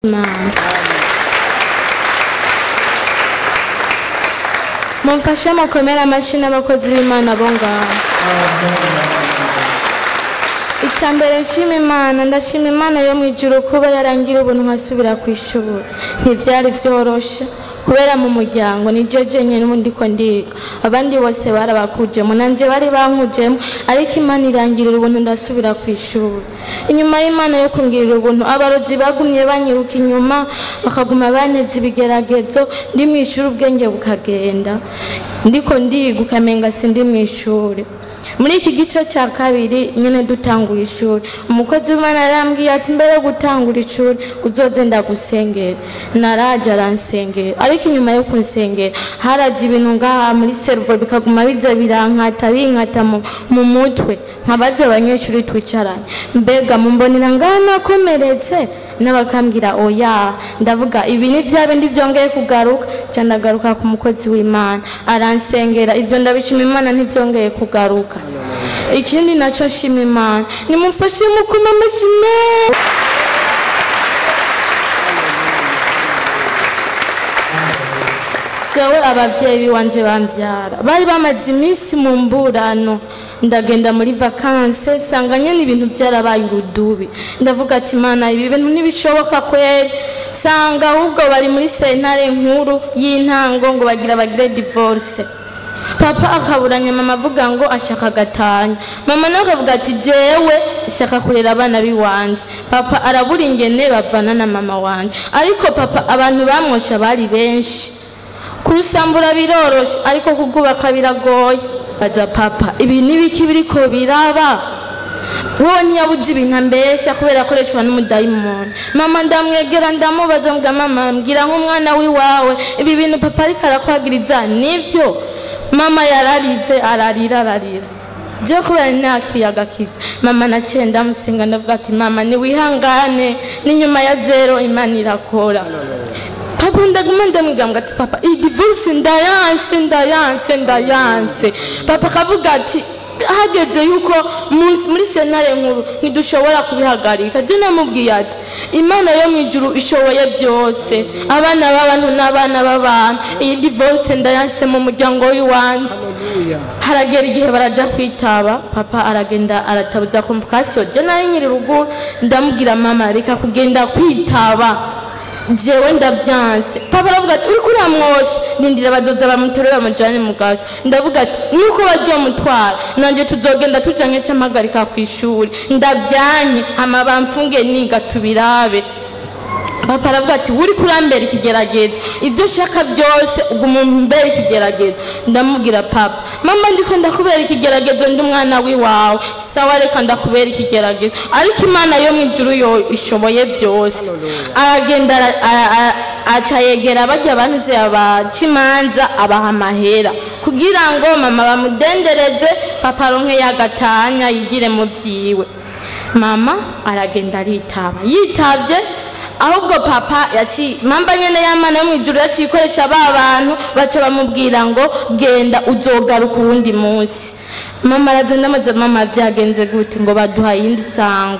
Imana mumfashe mukomere amashyi n'abakozi b'Imana bo ngaho. Icya mbere nshima Imana, ndashima Imana yo mu ijuru kuba yarangira ubuntu nkasubira ku ishuri. Ntivyari vyoroshe kubera mu muryango ni jeje nyene ubundi ko ndiga, abandi bose barabakujemo nanje bari bankujemo, ariko Imana irangirira ubuntu ndasubira ku ishuri. Inyuma y'Imana yo kungirira ubuntu, abarozi bagumye banyiruka inyuma bakaguma baneza ibigeragezo, ndi mu ishuri ubwenge bukagenda, ndiko ndiga ukamenga sindi mu ishuri. Muri iki gice cya kabiri nyene dutanguye ishuri, umukozi w'Imana yarambwiye ati mbere yo gutangura ishuri uzoze ndagusengera. Naraje aransengera, ariko inyuma yo kunsengera haraje ibintu ngaha muri servo bikaguma biza birankata binkata mu mutwe, nkabaza abanyeshuri twicaranye, mbega mumbonera ngaha nakomeretse? N'abakambwira oya. Ndavuga ibi ni vya bindi vyongeye kugaruka, ca ndagaruka ku mukozi w'Imana aransengera, ivyo ndabishima Imana ntivyongeye kugaruka. Ikindi naco nshima Imana, nimumfashe mukoma amashyi menshi. Jewe abavyeyi biwanje bamvyara bari bamaze iminsi mu mburano, ndagenda muri vacances sanga nyene ibintu byarabaye urudubi. Ndavuga ati Imana ibi bintu ntibishoboka kweri, sanga ahubwo bari muri sentare nkuru y'intango ngo bagira bagire divorce. Papa akaburanya mama avuga ngo ashaka gatanya, mama nawe akavuga ati jewe shaka kurera abana biwanje. Papa arabura ingene bavana na mama wanje, ariko papa abantu bamwosha bari benshi. Kurusambura biroroshe ariko kugubaka biragoye. Baza papa ibi nibiki biriko biraba? Wowe ntiyabuze ibintu ambesha kubera akoreshwa n'umudayimoni. Mama ndamwegera ndamubaza, mbwa mama mbwira nk'umwana w'iwawe ibi bintu papa ariko arakwagiriza nivyo? Mama yararize ararira ararira. Je kubera nakiriye agakiza, mama naciye ndamusenga ndavuga ati mama niwihangane, ni nyuma ya zero Imana irakora. Papa ndaguma ndamugamba ati papa iyi divorce ndayanse ndayanse ndayanse. Papa akavuga ati hageze yuko muri sentare nkuru ntidushobora kubihagarika. Je namubwiye ati Imana yo mu ijuru ishoboye byose, abana b'abantu n'abana b'abantu, iyi divorce ndayanse mu muryango w'iwanje. Haragera igihe baraja kwitaba, papa aragenda aratabuza convocation. Je nari nkiri ruguru ndamubwira mama reka kugenda kwitaba, jewe ndavyanse. Papa aravuga ati uriko uramwosha, nindira bazoza bamuterure bamujane mu gasho. Ndavuga ati nuko bazomutwara nanje tuzogenda tujanye camagarika kw'ishuri, ndavyanye hama bamfunge niga tubirabe. Papa aravuga ati uri kurambera ikigeragezo, ibyo ushaka byose uguma umbera ikigeragezo. Ndamubwira papa mama ndiko ndakubera ikigeragezo, ndi umwana w'iwawe, sawa reka ndakubera ikigeragezo, ariko Imana yo mu ijuru yo ishoboye byose. Aragenda aca yegera barya bantuze abacimanza abaha amahera kugira ngo mama bamudendereze, papa aronke yagatanya yigire mu vyiwe. Mama aragenda aritaba, yitavye ahubwo papa yaci mamba nyene y'Imana yo mu ijuru yacikoresha ba bantu baca bamubwira ngo genda uzogaruka uwundi munsi. Mama arazenda amaze mama vyagenze gute ngo baduha iyindi sango.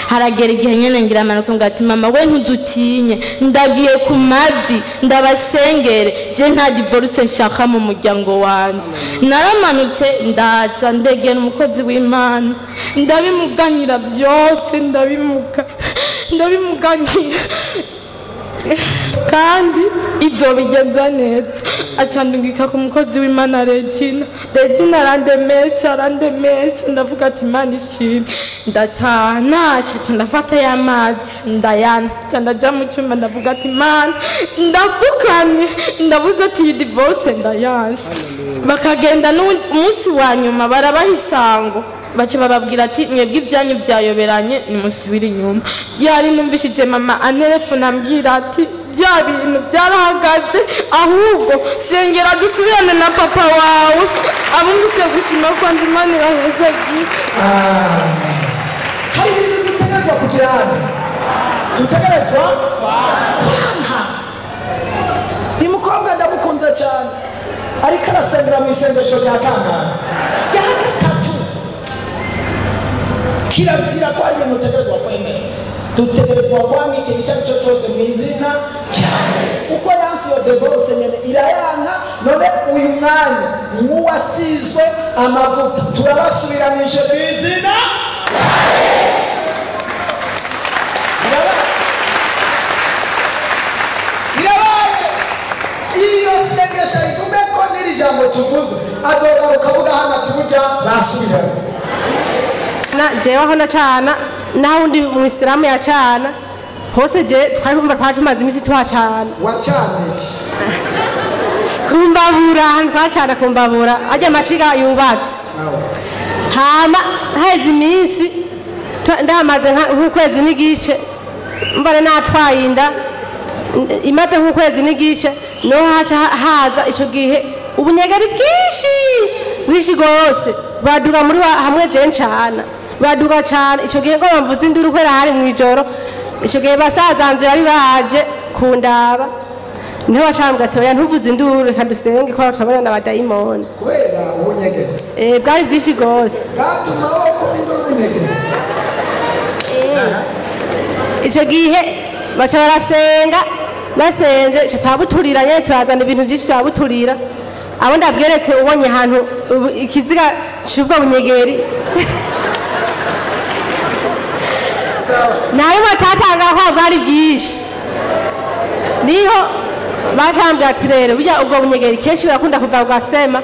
Haragera igihe nyene ngira amanuka ngo ati mama we ntuzutinye, ndagiye ku mavi ndabasengere, je nta divorce nshaka mu muryango wanje. Naramanutse ndaza ndegera umukozi w'Imana ndabimuganira byose, ndabimuganira kandi izobigenza neza. Acandungika ku mukozi w'Imana Regina. Regina arandemesha arandemesha, ndavuga ati Imana ishimwe. Ndataha nashitse ndafata ya mazi ndayana, ndaja mu cyumba ndavuga ati Imana ndafukamye, ndavuze ati iyi divorce ndayanse. Bakagenda n'umunsi wa nyuma barabaha isango, baca bababwira ati mwebwe ibyanyu byayoberanye nimusubire inyuma. Byari numvishije mama antelefona ambwira ati bya bintu byarahagaze, ahubwo sengera dusubirane na papa wawe. Abumvise gushima kwanje Imana iraheze. Hari ibintu dutegerezwa kugira hano, dutegerezwa kwanka. Uyu mukobwa ndamukunze cyane, ariko arasengera mu isengesho rya kangahe? Rya gatatu. Kirazira ko ari ibintu utegerezwa kwemera. Dutegerezwa kwanga ikintu icyo ari cyo cyose mu mwanya nk'uwasizwe amavuta, turabasubiranije mu izina rya Yesu. Birabaye. Iyo sengesha rigume ko n'iri jambo tuvuze, azogaruka avuga hano ati burya basubiranye. Jewe aho nacana naho undi mwisilamu yacana hose, je twari tumaze iminsi tuhacana. Wacana iki? Kumbabura, ahantu twacana kumbabura arya amashiga yubatse. Hama haheze iminsi ndahamaze nk'ukwezi n'igice, mbona natwaye inda imaze nk'ukwezi n'igice, niho haca haza ico gihe ubunyegeri bwinshi bwinshi rwose, baduga muri hamwe je ncana, baduga cane ico gihe ngo bamvuze induru kubera hari mw'ijoro. Ico gihe basazanje bari baje kundaba, niho bacambwira ati oya ntuvuze induru, reka dusenge kubera turabona n'abadayimoni. Kubera ubunyegeri bwari bwinshi rwose bwatuma wowe kuba induru ubunyegeri. Ico gihe baca barasenga, basenze ico turabuturira nyene, turazana ibintu vyinshi turabuturira. Abo ndabweretse ubonye ahantu ikiziga c'ubwo bunyegeri, nayo batatanga ko bwari bwinshi. Niho bacambwira ati rero burya ubwo bunyegeri kenshi burakunda kuva ugasema,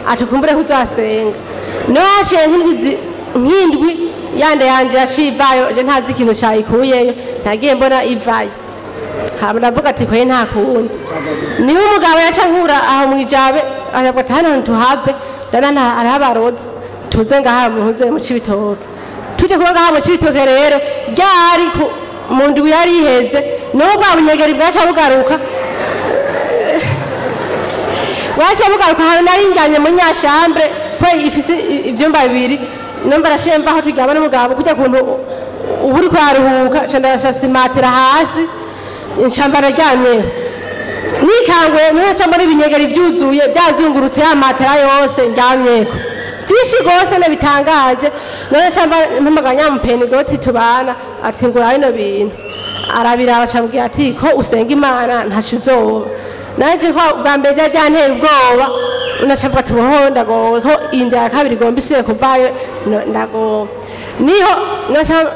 ati kumbure ko uzasenga. Niho haciye nk'indwi yande yanje yaciye ivayo, je ntazi ikintu cayikuyeyo, ntagiye mbona ivayo. Hama ndavuga ati kwe nta kundi. Niho umugabo yaca ankura aho mw'ijabe, aravuga ati hano tuhave, ndabona hariho abarozi, tuze ngaha muhuze mu Cibitoke. Tuje kuba ngaha mu Cibitoke rero, ryari mu ndwi yari iheze, niho bwa bunyegeri bwaca bugaruka. Bwaca bugaruka ahantu nari njyanye muri nyashambre, ko ifise ivyumba bibiri, nomba araciye mvaho turyama n'umugabo, kurya kuntu uba uriko uraruhuka, nca ndashasimatira hasi, nca ndaryamyeho. Nikanguye niho nca mbona ibinyegeri vyuzuye byazungurutse ya matera yose ndyamyeko. Vyinshi rwose ne bitangaje. None nca mpamagara nyamupenigoti tubana, ati ngura bino bintu. Arabiraba aca ambwira ati ko usenga Imana ntaco uzoba. Nanje ko bwa mbere vyari vyanteye ubwoba, naca mvuga ati boho ndagowe, ko inda ya kabiri igomba isubire kuvayo, ndagowe. Niho naca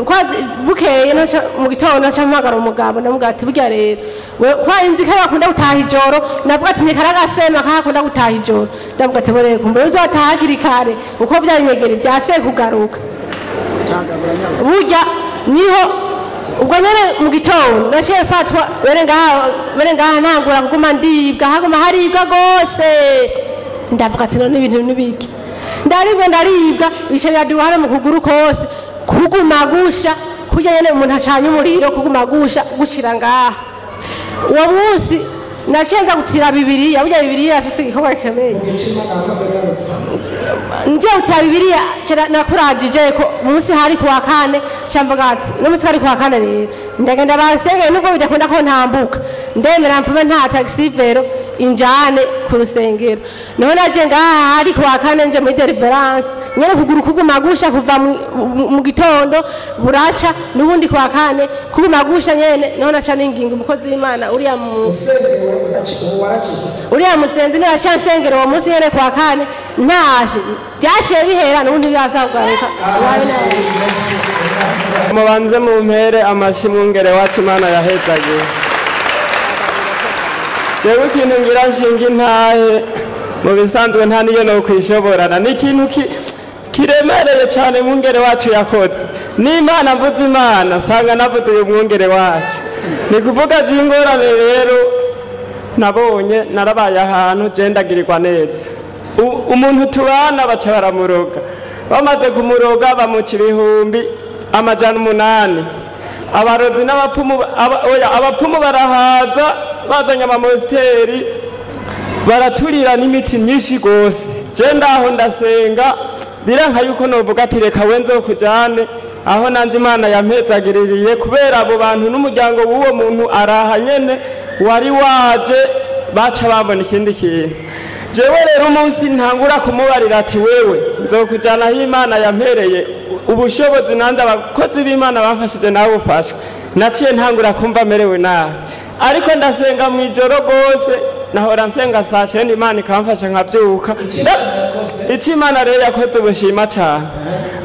kwa bukeye, naca mu gitondo naca mpamagara umugabo, ndamubwira ati burya rero we kwa inzi ko bakunda gutaha ijoro, navuga ati ntikaragasema kakunda gutaha ijoro, ndavuga ati bore kumbure uzotaha hakiri kare uko bya binyegeri byaseye kugaruka. Burya niho ubwo nyene mu gitondo naciye mfatwa bere ngaha ntangura kuguma ndibwa, haguma haribwa gose. Ndavuga ati none ibintu nibiki, ndaribwa ndaribwa, ibice biraduha hano mu kuguru kose, kuguma gusha kurya nyene umuntu acanye umuriro, kuguma gusha gushira ngaha. Uwo munsi naciye nza gutira Bibiliya, burya Bibiliya afise igikorwa gikomeye. Nje gutira Bibiliya nakurajije ko umunsi hari kuwa kane, nca mvuga ati no munsi hari kuwa kane rero ndagenda bansengere, nubwo bidakunda ko ntambuka, ndemera mfume nta taxi vero injane ku rusengero. Niho naje ngaha hari kuwa kane, nje muri deliverance nyene kuguru kuguma gusha kuva mu gitondo buraca, n'ubundi kuwa kane kuguma gusha nyene. Niho naca ninginga umukozi w'Imana uriya musenzi, niwe yaca ansengera uwo munsi nyene kuwa kane, ntaje byaciye bihera, n'ubundi byazagugaruka. Mubanze mumpere amashi mwungere wacu Imana yahezagiye. Jewe ikintu ngira nshinga intahe mu bisanzwe nta niyo no kwishoborana, ni ikintu kiremereye cyane mwungere wacu yakoze. N'Imana mvuze Imana nsanga navuze uyu mwungere wacu. Ni kuvuga j'ingorane rero nabonye narabaye ahantu je ndagirirwa neza. Umuntu tubana baca baramuroga, bamaze kumuroga bamuca 800,000. Abarozi n'abapfumu, oya abapfumu barahaza bazanye amamositeri baraturira n'imiti myinshi gose. Je ndaho ndasenga biranka yuko novuga ati reka wenze kujane aho nanje Imana yampezagiririye, kubera abo bantu n'umuryango w'uwo muntu araha nyene wari waje baca bambona ikindi kintu. Jewe rero umunsi ntangura kumubarira ati wewe nzokujana aho Imana yampereye ubushobozi, nanze abakozi b'Imana bamfashije nawe ufashwe, naciye ntangura kumva merewe nabi. Ariko ndasenga mu ijoro gose, Nahora nsenga saa 9, Imana ikamfasha nkabyuka. Icyo Imana rero yakoze ubushima cyane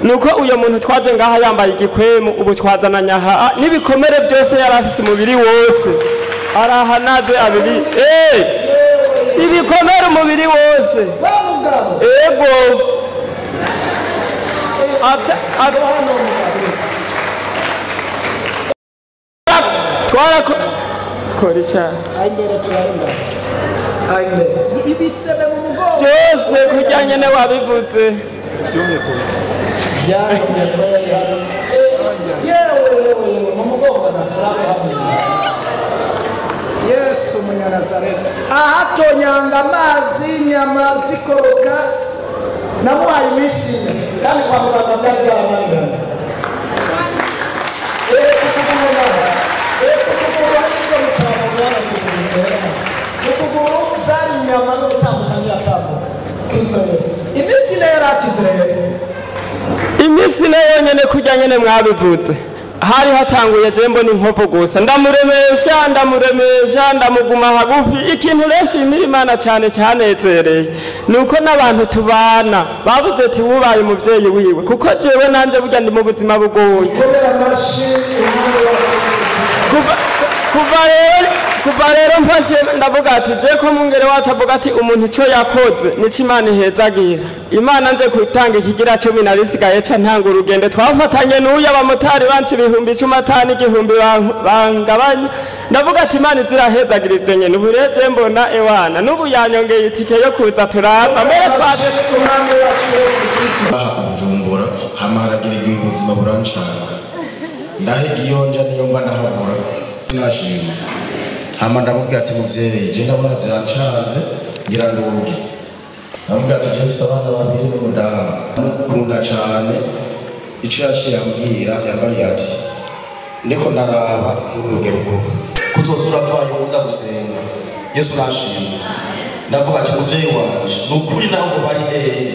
nuko uyo muntu twaje ngaha yambaye igikwemu, ubu twazananye aha n'ibikomere byose yari afise umubiri wose arahanaze abiri, ibikomere umubiri wose. Ego ibisebe mu mugongo byose kurya nyene wabivuze yewe mu mugongo naturabe. Yesu Umunyanazareti ahatonyanga amazi inyama zikoroka, namuhaye iminsi ine kandi kwa muganga byari byaramaniranye. Ukuguru zari inyama no gutambuka ntiyatambuka. Kristo Yesu iminsi ine yarakize rero. Iminsi ine yonyene kurya nyene mwabivuze, hari hatanguye je mbona inkovu gusa, ndamuremesha ndamuremesha ndamuguma hagufi. Ikintu rero Imana cyane cyanezereye nuko n'abantu tubana babuze ati wubaye umuvyeyi wiwe, kuko jewe nanje burya ndi mu buzima bugoye. Kuva rero mfashe ndavuga ati je ko mungere wacu avuga ati umuntu icyo yakoze nico Imana ihezagira. Imana nje kutanga ikigira 10 narisigaye ca ntanga urugendo twafatanye n'uyu abamotari banci 10,000 igihumbi bangabanya. Ndavuga ati Imana izirahezagira ivyo nyene. Ubu rero je mbona ewana n'ubu yanyongeye itike yo kuza turaza mbere twaje Bujumbura hamaragira igihe ubuzima burancanga ndahiga iyo nja niyo mba ndahabura sinashima. Hama ndamubwira ati muvyeyi je ndabona vyancanze ngira nduge. Ndamubwira ati je mfise abana babiri n'umudamu mukunda cane. Ico yaciye ambwira yambariye ati ndiko ndaraba nturuge ruguru kuzoza uravayo uza gusenga. Yesu nashima. Ndavuga ati muvyeyi wanje ni ukuri naho ngo bari hehe